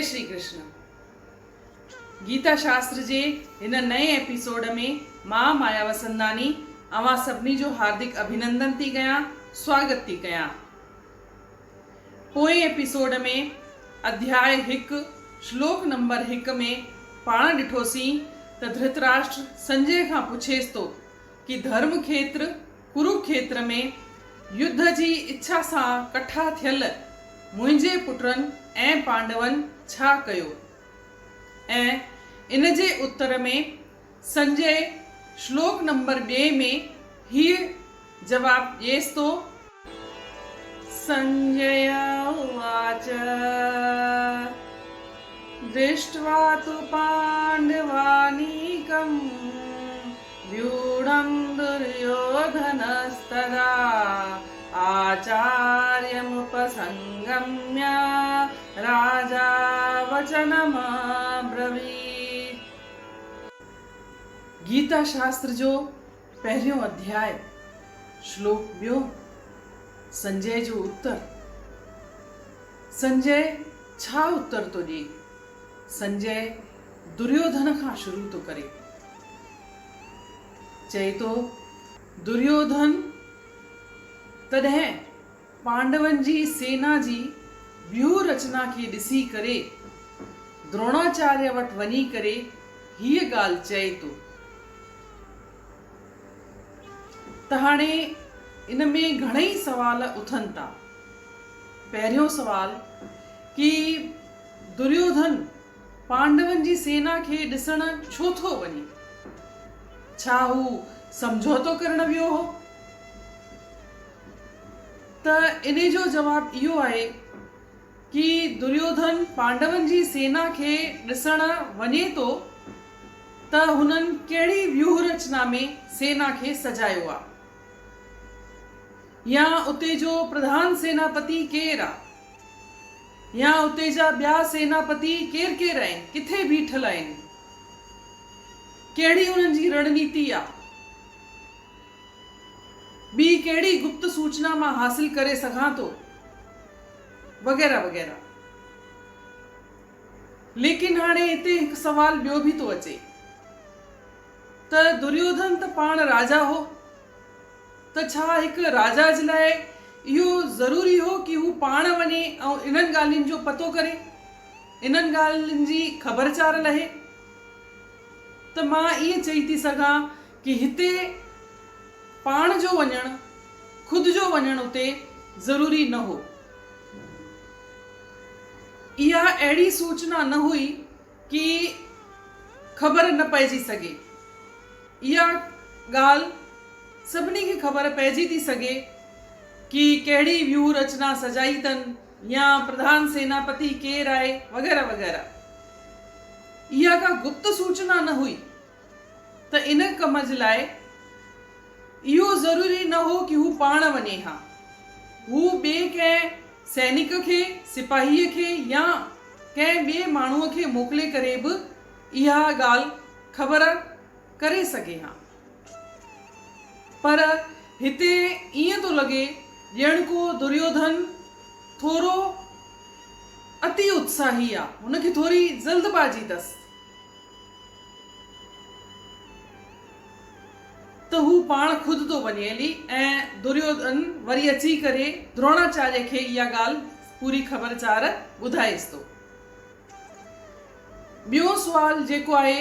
جئي شري ڪرشن. گيتا شاستر جي هن نئين ايپيسوڊ ۾ مان مايا وسنداني اوهان سڀني جو هاردڪ اڀينندن ٿي ڪيان، سواگت ٿي ڪيان. پوئين ايپيسوڊ ۾ اڌياء هڪ شلوڪ نمبر هڪ ۾ پاڻ ڏٺوسين ته ڌرتراشٽر سنجي کان پڇيس ٿو ڪي ڌرم کيتر ڪروکيتر ۾ يڌ جي اڇا سان ڪٺا ٿيل منهنجي پٽن ۽ پانڊون ڇا ڪيو؟ ۽ ان جي اتر ۾ سنجي شلوڪ نمبر ٻئي ۾ هيء جواب ڏئيس ٿو. سنجي اواچ، درشٽوا تو پانڊوانيڪم ويوڙم دريوڌنستدا آچاريمپسنگميا راجا وچنمابرويت. گيتا شاستر جو پهريون اڌياء، شلوڪ ٻيو، سنجي جو اتر. سنجي ڇا اتر ٿو ڏئي؟ سنجي دريوڌن کان شروع ٿو ڪري. چئي ٿو، دريوڌن تڏهن پانڊون جي سينا جي ويوهه رچنا کي ڏسي ڪري دروڻاچاريه وٽ وڃي ڪري هيء ڳالهه چئي ٿو ته هاڻي ان ۾ گهڻئي سوال اٿن ٿا. پهريون سوال ڪي دريوڌن پانڊون جي سينا کي ڏسڻ ڇو ٿو وڃي؟ ڇا هو سمجهوتو ڪرڻ ويو هو؟ ته انهي جو جواب اهو آهي ڪي دريوڌن پانڊون جي سينا کي ڏسڻ وڃي ٿو ته هنن ڪهڙي ويوهه رچنا ۾ سينا کي سجايو آ يا اتي جو پرڌان سيناپتي ڪير آ يا اتي جا ٻيا سيناپتي ڪير ڪير آهن، ڪٿي بيٺل آهن، ڪهڙي انهن جي رڻنيتي آ. ٻي ڪهڙي گپت سوچنا مان حاصل ڪري سگهان ٿو؟ وغيره وغيره. ليڪن هاڻي هتي هڪ سوال ٻيو به ٿو اچي ته دريوڌن ته پاڻ راجا هو ته ڇا هڪ راجا جي لاء اهو ضروري هو ڪي هو پاڻ وڃي ۽ انهن ڳالهين جو پتو ڪري، انهن ڳالهين جي خبر چار لهي؟ ته مان ائين چئي ٿي سگهان ڪي هتي پاڻ جو وڃڻ، خود جو وڃڻ اتي ضروري نه هو. اها اهڙي سوچنا نه هئي ڪي خبر نه پئجي سگهي. اها ڳالهه سڀني کي خبر پئجي ٿي سگهي ڪي ڪهڙي ويوهه رچنا سجائي اٿن يا پرڌان سيناپتي ڪير آهي وغيره وغيره. اها ڪا گپت سوچنا نه هئي. ته ان ڪم جي لاء اهو ضروري نه هو ڪي هو پاڻ وڃي ها. هو ٻئي ڪنهن سئنڪ کي، سپاهيء کي يا ڪنهن ٻئي ماڻهوء کي موڪلي ڪري به اها ڳالهه خبر ڪري سگهي ها. پر هتي ائين ٿو لڳي ڄڻ ڪو دريوڌن ٿورو اتي اتساهي آ، هن کي ٿوري جلدبازي اٿس. ته هو پاڻ خود ٿو وڃي هلي ۽ دريوڌن وري اچي ڪري دروڻاچاريه کي اها ڳالهه پوري خبر چار ٻڌائيس ٿو. ٻيو سوال جيڪو آهي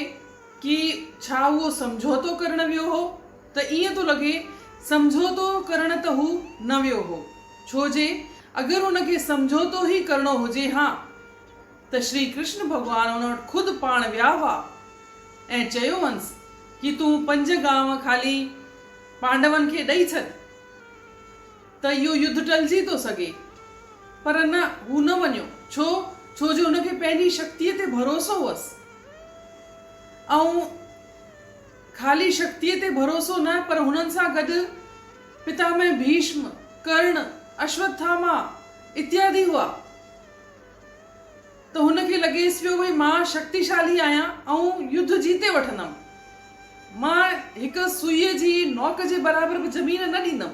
ڪي ڇا اهو سمجهوتو ڪرڻ ويو هو ته ائين ٿو لڳي سمجهوتو ڪرڻ ته هو نه ويو هو ڇو جي اگر هن کي سمجهوتو ئي ڪرڻو هجي هان ته شري ڪرشن ڀڳوان ان وٽ خود پاڻ ويا هئا ۽ چيو هئنس ڪي تون پنج گانء خالي پانڊون کي ڏئي ڇڏ ته اهو يڌ ٽلجي ٿو سگهي. پر نه، هو نه وڃيو. ڇو؟ ڇو جو هن کي پنهنجي شڪتيء تي ڀروسو هئس ۽ خالي شڪتيء تي ڀروسو نه پر هنن سان گڏ پتامهه ڀيشم، ڪرڻ، اشوٿاما اتيادي هئا. ته هن کي لڳيس پيو ڀئي مان شڪتيشالي آهيان ۽ يڌ جيتي وٺندم. مان هڪ سوئيء جي نوڪ جي برابر به زمين نه ڏيندم.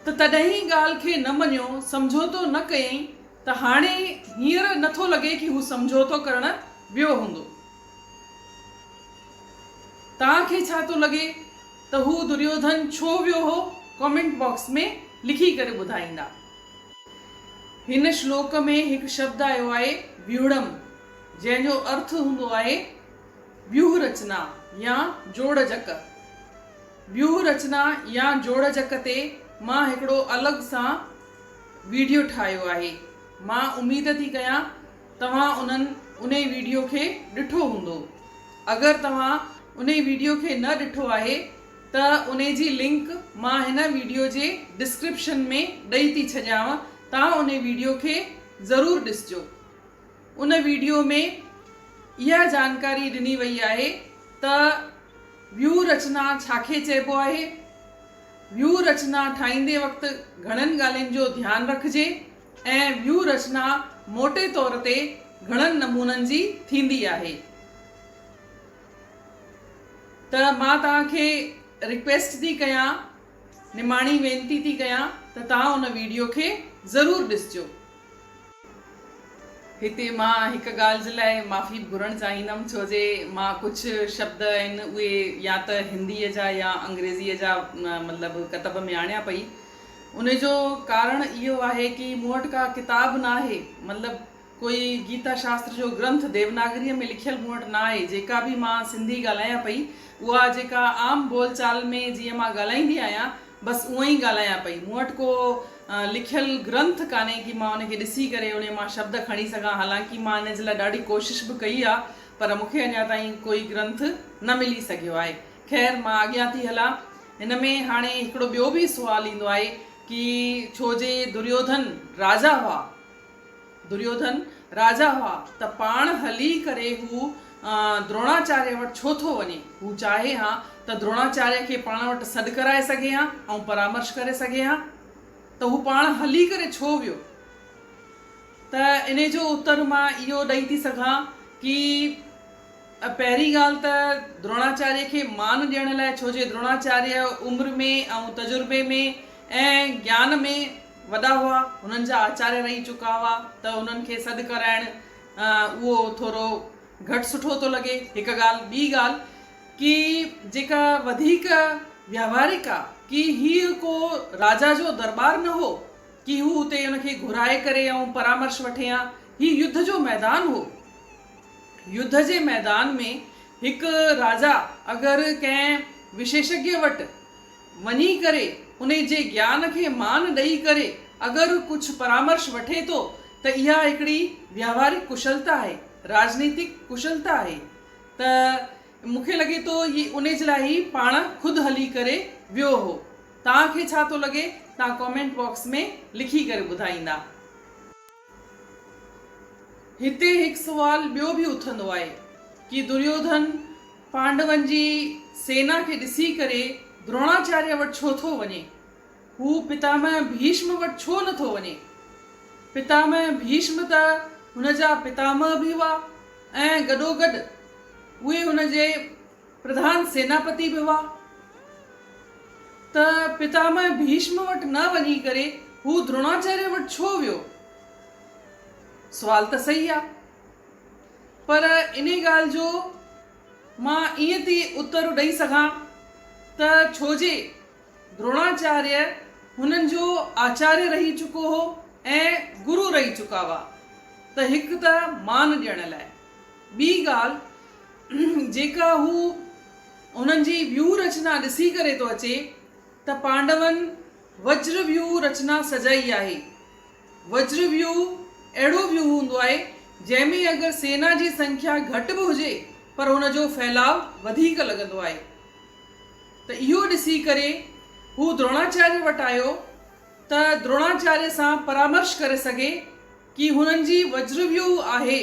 ته تڏهن ئي ڳالهه کي نه مڃيو، سمجهوتو نه ڪيائين ته هاڻي هينئر نٿو لڳي ڪي هو سمجهوتو ڪرڻ ويو هوندو. توهان کي ڇا ٿو لڳي ته هو دريوڌن ڇو ويو هو؟ ڪامينٽ باڪس ۾ لکي ڪري ٻڌائيندا. هن شلوڪ ۾ هڪ شبد آيو آهي ويوڙم جنهن جو ارٿ هوندو آهي ويوهه رچنا يا جوڙجڪ. ويوهه رچنا يا جوڙجڪ تي مان هڪڙو الڳ سان ويڊيو ٺاهيو آهي. مان اميد ٿي ڪيان توهان انهن انهي ويڊيو کي ڏٺو هوندو. اگر توهان انهي ويڊيو کي نه ڏٺو آهي ته انهي جي لنڪ مان هن ويڊيو جي ڊسڪرپشن ۾ ڏئي ٿي ڇڏيانو توهان انهي ويڊيو کي ضرور ڏسجو. ان ويڊيو ۾ اها جانڪاري ڏني وئي آهي ته ويو رچنا ڇا کي چئبو آهي، ويو رچنا ٺاهيندي وقت گهڻن ڳالهين جو ڌيان رکجي ۽ ويو رچنا موٽي طور تي گهڻن نمونن جي ٿيندي آهي. ته مان توهان کي رڪويسٽ ٿي ڪيان، نماڻي وينتي ٿي ڪيان ته توهان ان ويڊيو کي ضرور ڏسجو. هتي مان هڪ ڳالهه جي لاء معافي به گهرڻ چاهيندم ڇو جي مان ڪجهه شبد آهن اهي يا ته هنديء جا يا انگريزيء جا مطلب ڪتب ۾ آڻيا پئي ان جو ڪارڻ اهو آهي ڪي مون وٽ ڪا ڪتاب نه آهي مطلب ڪوئي گيتا شاستر جو گرنٿ ديوناگريء ۾ لکيل مون وٽ نه آهي جيڪا به مان سنڌي ڳالهايان پئي اها جيڪا عام ٻول چال ۾ جيئن مان ڳالهائيندي آهيان بس اونئن ئي ڳالهايان پئي. مون وٽ ڪو لکيل گرنٿ ڪانهي ڪي مان ان کي ڏسي ڪري انهي مان شبد کڻي سگهان حالانڪه مان ان جي لاء ڏاڍي ڪوشش به ڪئي آ پر مون کي اڃا تائين ڪوئي گرنٿ نه ملي سگهيو آهي. خير مان اڳيان ٿي هلان. هن ۾ هاڻي هڪڙو ٻيو به سوال ايندو آهي ڪي ڇو جي دريوڌن راجا هئا. دريوڌن راجا هئا ته پاڻ هلي ڪري هو دروڻاچاريه وٽ ڇو ٿو وڃي؟ هو چاهي ها ته دروڻاچاريه کي پاڻ وٽ سڏ ڪرائي سگهي ها ۽ پرامرش ڪري سگهي ها ته هو پاڻ هلي ڪري ڇو ويو؟ ته انهي جو اتر مان اهو ڏئي ٿي سگهان ڪي پهرين ڳالهه ته دروڻاچاريه کي مان ڏيڻ لاء ڇو جي دروڻاچاريه عمر ۾ ۽ تجربي ۾ ۽ گيان ۾ وڏا هئا، هنن جا آچاريه رهي چڪا هئا ته انهن کي سڏ ڪرائڻ اهو ٿورو گهٽ سٺو ٿو لڳي، هڪ ڳالهه، ٻي ڳالهه ڪي جيڪا وڌيڪ ويوهارڪ آ ڪي هيء ڪو راجا جو درٻار نه هو ڪي هو اتي ان کي گهرائي ڪري ۽ پرامرش وٺي ها، هي يڌ جو ميدان هو. يڌ جي ميدان ۾ هڪ راجا اگر ڪنهن وشيشگيه وٽ وڃي ڪري انهي جي گيان کي مان ڏئي ڪري اگر ڪجهه پرامرش وٺي ٿو ته اها هڪڙي ويوهارڪ ڪشلتا آهي، راجنيتڪ ڪشلتا آهي ته مون کي لڳي ٿو هي انهي جي لاء هي پاڻ خود هلي ڪري ويو هو. توهان کي ڇا ٿو لڳي توهان ڪامينٽ باڪس ۾ لکي ڪري ٻڌائيندا. هتي هڪ سوال ٻيو به اٿندو آهي ڪي دريوڌن پانڊون جي سينا کي ڏسي ڪري دروڻاچاريه وٽ ڇو ٿو وڃي؟ هو پتامهه ڀيشم وٽ ڇو نه ٿو وڃي؟ پتامهه ڀيشم ته هن جا پتامهه به هئا ۽ گڏوگڏ اهي هن جي پرڌان سيناپتي به هئا ته پتامهه ڀيشم وٽ نه وڃي ڪري هو دروڻاچاريه وٽ ڇو ويو؟ سوال ته صحيح آ. پر انهي ڳالهه جو مان ائين ٿي اتر ڏئي سگهان ته ڇو جي دروڻاچاريه هنن جو آچاريه رهي چڪو هو ۽ گرو رهي چڪا هئا ته هڪ ته مان ڏيڻ لاء ٻي ڳالهه جيڪا هو هنن جي ويوهه رچنا ڏسي ڪري ٿو اچي ته پانڊون وجر ويوهه رچنا سجائي آهي. وجر ويوهه اهڙو ويوهه هوندو آهي، جنهن ۾ اگر سينا جي سنکيا گهٽ به هجي پر ان جو ڦهلاء وڌيڪ لڳندو آهي. ته اهو ڏسي ڪري هو دروڻاچاريه وٽ آيو ته دروڻاچاريه سان پرامرش ڪري سگهي ڪي هنن جي وجر ويوهه آهي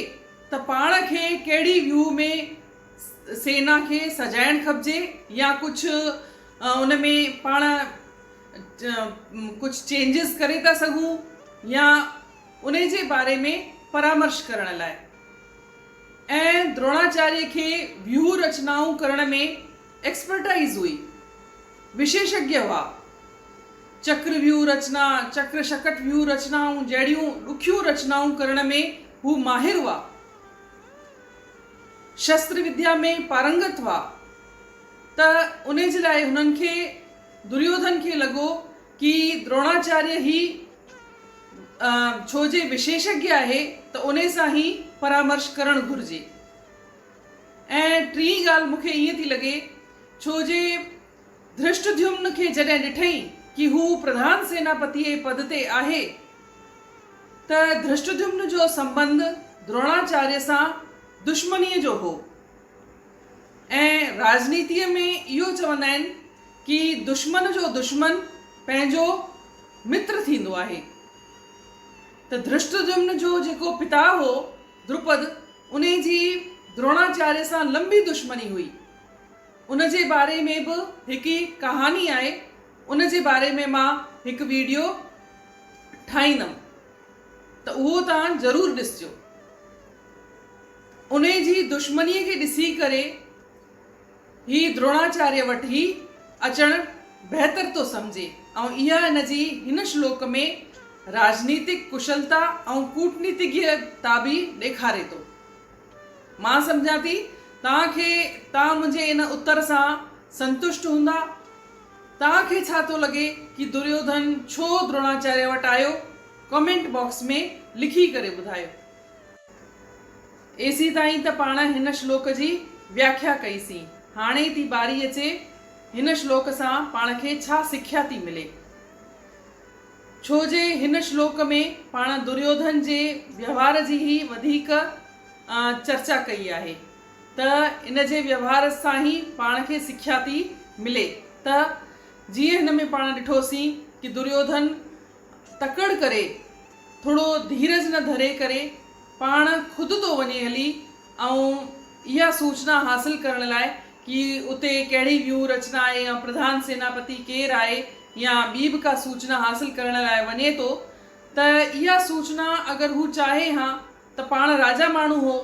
ته پاڻ کي ڪهڙي ويوهه ۾ سينا کي سجائڻ کپجي يا ڪجهه ان ۾ پاڻ ڪجهه چينجز ڪري ٿا سگهون يا انهي جي باري ۾ پرامرش ڪرڻ لاء ۽ دروڻاچاريه کي ويوهه رچنائون ڪرڻ ۾ ايڪسپرٽائيز هئي، وشيشگيه هئا. چڪر ويوهه رچنا، چڪر شڪٽ ويوهه رچنائون جهڙيون ڏکيون رچنائون ڪرڻ ۾ هو ماهر هئا. شستر وديا ۾ پارنگت هئا ته انهي جي لاء هنن کي دريوڌن کي لڳو ڪي دروڻاچاريه هي ڇو جي وشيشگيه آهي ته انهي سان هي پرامرش ڪرڻ گهرجي. ۽ ٽين ڳالهه مون کي ائين ٿي لڳي ڇو جي ڌرشٽڌيمن کي جڏهن ڏٺئين ڪي هو پرڌان سيناپتيء جي پد تي آهي ته ڌرشٽڌيمن جو سنٻنڌ دروڻاچاريه سان دشمنيء جو هو ۽ راڄنيتيء ۾ اهو چوندا آهن ڪي دشمن جو دشمن پنهنجو متر ٿيندو آهي ته ڌرشٽڌيمن جو جيڪو پتا هو دروپد انهي جي دروڻاچاريه سان لنبي دشمني هئي. ان جي باري ۾ به هڪ ڪهاڻي آهي ان جي باري ۾ مان هڪ ويڊيو ٺاهيندم ته اهو توهان ضرور ڏسجو. انهي جي دشمني کي ڏسي ڪري هي دروڻاچاريه وٽ هي اچڻ بهتر ٿو سمجهي ۽ اها هن جي هن شلوڪ ۾ راجنيتڪ ڪشلتا ۽ ڪوٽنيتگيتا به ڏيکاري ٿو. مان سمجهان ٿي توهان کي توهان منهنجي ان اتر سان سنتشٽ هوندا. توهان کي ڇا ٿو لڳي ڪي دريوڌن ڇو دروڻاچاريه وٽ آيو؟ ڪمينٽ باڪس ۾ لکي ڪري ٻڌايو. ايسيتائين ته پاڻ هن شلوڪ جي وياکيا ڪئي سين. هاڻي ٿي باري اچي هن شلوڪ سان پاڻ کي ڇا سکيا ٿي ملي. ڇو جي هن شلوڪ ۾ پاڻ دريوڌن جي ويوهار جي ئي وڌيڪ چرچا ڪئي آهي ته ان جي ويوهار سان ئي پاڻ کي سکيا ٿي ملي ته جيئن هن ۾ پاڻ ڏٺوسين ڪي دريوڌن تڪڙ ڪري ٿورو ڌيرج نه ڌري ڪري پاڻ خود ٿو وڃي هلي ۽ اها سوچنا حاصل ڪرڻ لاء ڪي اتي ڪهڙي ويوهه رچنا آهي يا پرڌان سيناپتي ڪير آهي يا ٻي به ڪا سوچنا حاصل ڪرڻ لاء وڃي ٿو ته اها سوچنا اگر هو چاهي ها ته پاڻ راجا ماڻهو هو،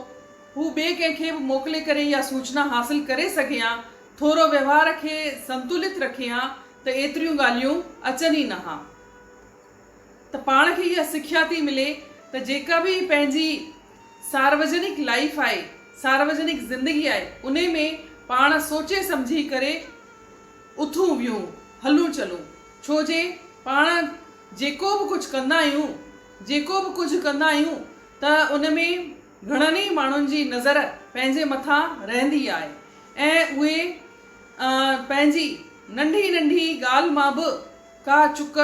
هو ٻئي ڪنهن کي به موڪلي ڪري اها سوچنا حاصل ڪري سگهي ها، ٿورو ويوهار کي سنتولت رکي ها ته ايتريون ڳالهيون اچن ئي نه ها. ته پاڻ کي اها سکيا ٿي ملي ته جيڪا به پنهنجي ساروجنڪ لائيف آهي، ساروجنڪ زندگي آهي، انهي ۾ پاڻ سوچي سمجهي ڪري اٿون ويهون، هلون چلون، ڇو جي پاڻ جيڪو به ڪجهه ڪندا آهيون، جيڪو به ڪجهه ڪندا آهيون ته ان ۾ گهڻن ئي ماڻهن جي نظر پنهنجي مٿان رهندي آهي ۽ اهي پنهنجي ننڍي ننڍي ڳالهه مان به ڪا چڪ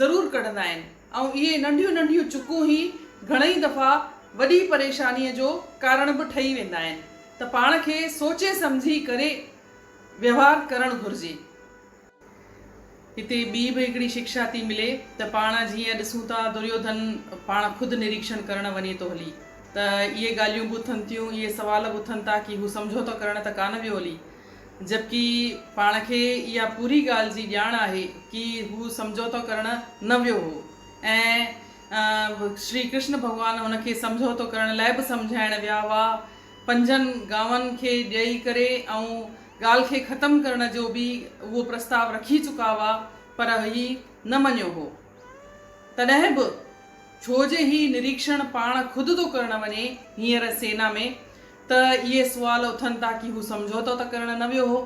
ضرور ڪڍندا آهن ۽ اهي ننڍيون ننڍيون چڪون ئي گهڻئي دفعا وڏي پريشانيء جو ڪارڻ به ٺهي ويندا آهن ته پاڻ کي سوچي سمجهي ڪري ويوهار ڪرڻ گهرجي. هتي ٻي به هڪڙي شڪشا ٿي ملي ته پاڻ جيئن ڏسون ٿا دريوڌن پاڻ خود نريڪشڻ ڪرڻ وڃي ٿو هلي ته اهي ڳالهيون به اٿن ٿيون اهي سوال به اٿن ٿا ڪي هو سمجهوتو ڪرڻ ته ڪانه ويو هلي جبڪه پاڻ کي اها پوري ڳالهه جي ڄاڻ آهي ڪي هو سمجهوتو ڪرڻ نه ويو هو ۽ شري ڪرشن ڀڳوان هن کي سمجهوتو ڪرڻ لاء به سمجهائڻ ويا هئا پنجن گانون کي ڏئي ڪري ۽ ڳالهه کي ختم ڪرڻ جو به اهو پرستاو رکي چڪا هئا پر هي نه مڃيو هو. تڏهن به ڇو جي هي نريڪشڻ پاڻ خود ٿو ڪرڻ وڃي هينئر سينا ۾ ته اهي سوال اٿن ٿا ڪي هو سمجهوتو ته ڪرڻ نه ويو هو.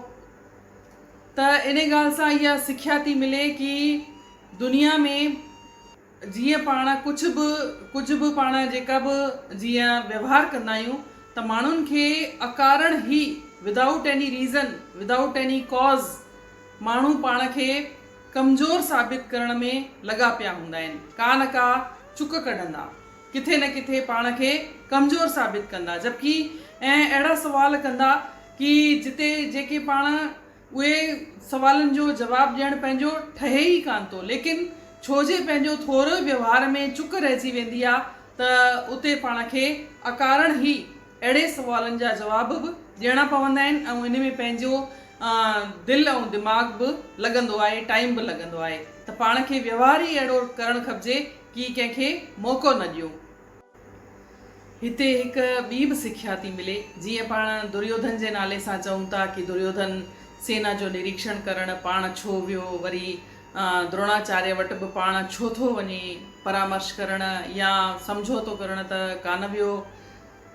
ته انهي ڳالهه سان اها سکيا ٿي ملي ڪي دنيا ۾ جيئن پاڻ ڪجهه به ڪجهه به پاڻ جيڪا به جيئن ويوهار ڪندا آهيون ته ماڻهن کي اڪارڻ هي without any reason without any cause ماڻهو پاڻ کي ڪمزور ثابت ڪرڻ ۾ لڳا پيا هوندا آهن ڪا نه ڪا چڪ ڪڍندا ڪٿي نه ڪٿي پاڻ کي ڪمزور ثابت ڪندا جبڪي ۽ اهڙا سوال ڪندا ڪي جتي جيڪي پاڻ اهي سوالن جو جواب ڏيڻ پنهنجو ٺهي ئي ڪانه ٿو ليڪن ڇو جي پنهنجو ٿورو ويوهار ۾ چڪ رهجي ويندي آ ته اتي پاڻ کي اڪارڻ هي اهڙي سوالن جا جواب به ڏيڻا پوندا آهن ۽ ان ۾ پنهنجو دل ۽ دماغ به لڳندو آهي ٽائيم به لڳندو آهي ته پاڻ کي ويوهار ئي اهڙو ڪرڻ کپجي ڪي ڪنهن کي موقعو نه ڏيون. هتي هڪ ٻي به سکيا ٿي ملي، جيئن پاڻ دريوڌن جي نالي سان چئون ٿا ڪي دريوڌن سينا جو نريڪشڻ ڪرڻ پاڻ ڇو ويو، وري دروناچاريه وٽ به پاڻ ڇو ٿو وڃي پرامرش ڪرڻ يا سمجهوتو ڪرڻ ته ڪانه ويو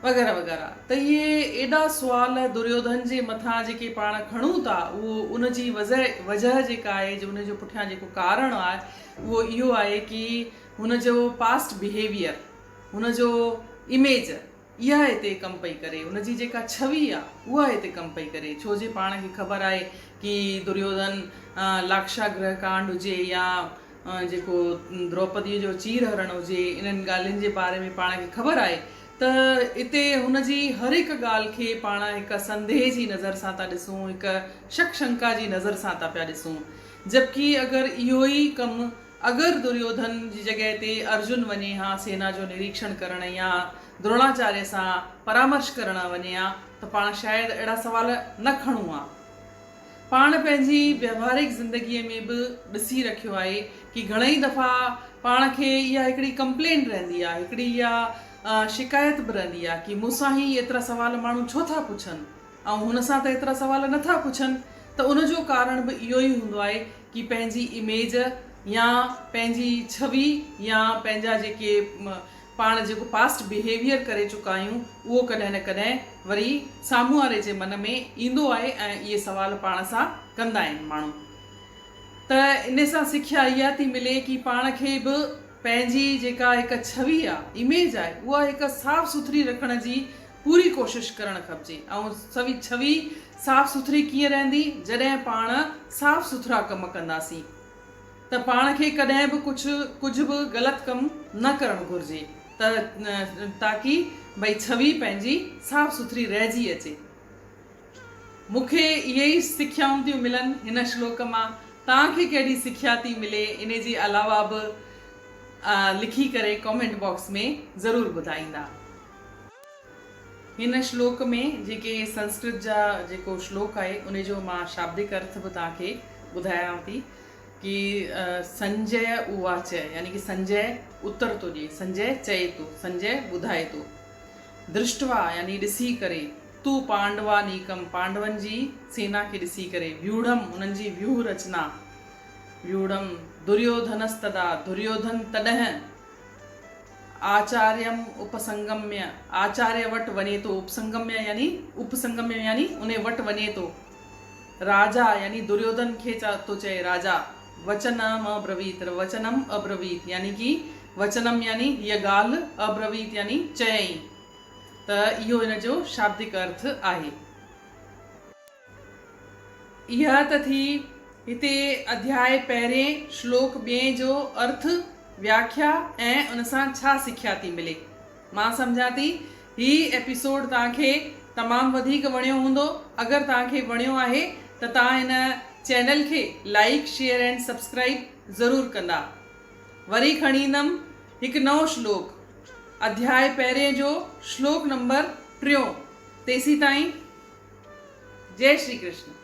وغيره وغيره ته اهي ايڏا سوال دريوڌن جي مٿان جيڪي پاڻ کڻون ٿا اهو ان جي وضع وجهه جيڪا آهي جو ان جو پٺيان جيڪو ڪارڻ آهي اهو اهو آهي ڪي هن جو پاسٽ بهيويئر هن جو اميج اها هتي ڪم پئي ڪري، ان جي جيڪا ڇوي آ، اها هتي ڪم پئي ڪري، ڇو جي پاڻ کي خبر آهي ڪي دريوڌن لاڪشا گرهه ڪانڊ هجي يا جيڪو دروپديء جو چير هرڻ هجي، انهن ڳالهين جي باري ۾ پاڻ کي خبر آهي ته اتي هن جي هر هڪ ڳالهه کي پاڻ هڪ سنديهه جي نظر سان ٿا ڏسون، هڪ شڪ شنڪا جي نظر سان ٿا پيا ڏسون، جبڪي اگر اهو ئي ڪم اگر دريوڌن جي جڳهه تي ارجن وڃي ها سينا جو نريڪشڻ ڪرڻ يا دروناچاريه سان پرامرش ڪرڻ وڃي ها ته پاڻ شايد اهڙا سوال نه کڻون ها. پاڻ پنهنجي ويوهارڪ زندگيء ۾ به ڏسي رکيو آهي ڪي گهڻئي دفعا پاڻ کي اها هڪڙي ڪمپلين رهندي آهي، هڪڙي اها شڪايت به رهندي آهي ڪي مون سان هي ايترا سوال ماڻهو ڇو ٿا پڇن؟ ۽ هن سان ته ايترا سوال نه ٿا پڇن ته ان جو ڪارڻ به اهو ئي هوندو آهي ڪي پنهنجي اميج يا پنهنجي ڇوي يا پنهنجا جيڪي پاڻ جيڪو پاسٽ بهيويئر ڪري چڪا آهيون اهو ڪڏهن نه ڪڏهن وري سامهون واري جي من ۾ ايندو آهي ۽ اهي سوال پاڻ سان ڪندا آهن ماڻهو ته ان سان سکيا اها ٿي ملي ڪي پاڻ کي به پنهنجي جيڪا هڪ ڇوي آهي اميج آهي اها هڪ صاف سٿري رکڻ جي پوري ڪوشش ڪرڻ کپجي ۽ سوي ڇوي صاف سٿري ڪيئن رهندي جڏهن پاڻ صاف سٿرا ڪم ڪنداسين ته پاڻ کي ڪڏهن به ڪجهه ڪجهه به غلط ڪم نه ڪرڻ گهرجي ته تاڪي ڀئي ڇوي پنهنجي صاف سٿري رهجي اچي. مون کي اهي ئي سکيائون ٿيون ملن هن شلوڪ مان توهان کي ڪهڙي سکيا ٿي ملي انهي جي علاوه به لکي ڪري ڪامينٽ باڪس ۾ ضرور ٻڌائيندا. هن شلوڪ ۾ جيڪي سنسڪرت جا جيڪو شلوڪ آهي ان جو مان شابدڪ ارٿ به توهان کي ٻڌايانو ٿي ڪي سنجي اواچ يعني ڪي سنجي اتر ٿو ڏئي سنجي چئي ٿو سنجي ٻڌائي ٿو درشٽوا يعني ڏسي ڪري تو پانڊوا نيڪم پانڊون جي سينا کي ڏسي ڪري ويوڙهم انهن جي ويوهه رچنا ويوڙهم دريوڌنستدا دريوڌن تڏهن آچاريم اپسنگميه، آچاريه وٽ وڃي ٿو، اپسنگميه يعني اپسنگميه يعني انهي وٽ وڃي ٿو، راجا يعني دريوڌن کي ٿو چئي، راجا، وچنم ابرويت، وچنم ابرويت يعني ڪي وچنم يعني هيء ڳالهه، ابرويت يعني چيائين ته اهو ان جو شابدڪ ارٿ آهي. اها ته ٿي هتي اڌياء پهرين شلوڪ ٻئين جو ارٿ، وياکيا ۽ ان سان ڇا سکيا ٿي ملي. مان سمجهان ٿي هي ايپيسوڊ توهان کي تمام وڌيڪ وڻيو هوندو. اگر توهان کي وڻيو آهي ته توهان هن چينل کي لائيڪ، شيئر اينڊ سبسڪرائيب ضرور ڪندا. وري کڻي ايندم هڪ نئون شلوڪ اڌياء پهرين جو شلوڪ نمبر ٽيون. تيسيتائين جئي شري ڪرشن.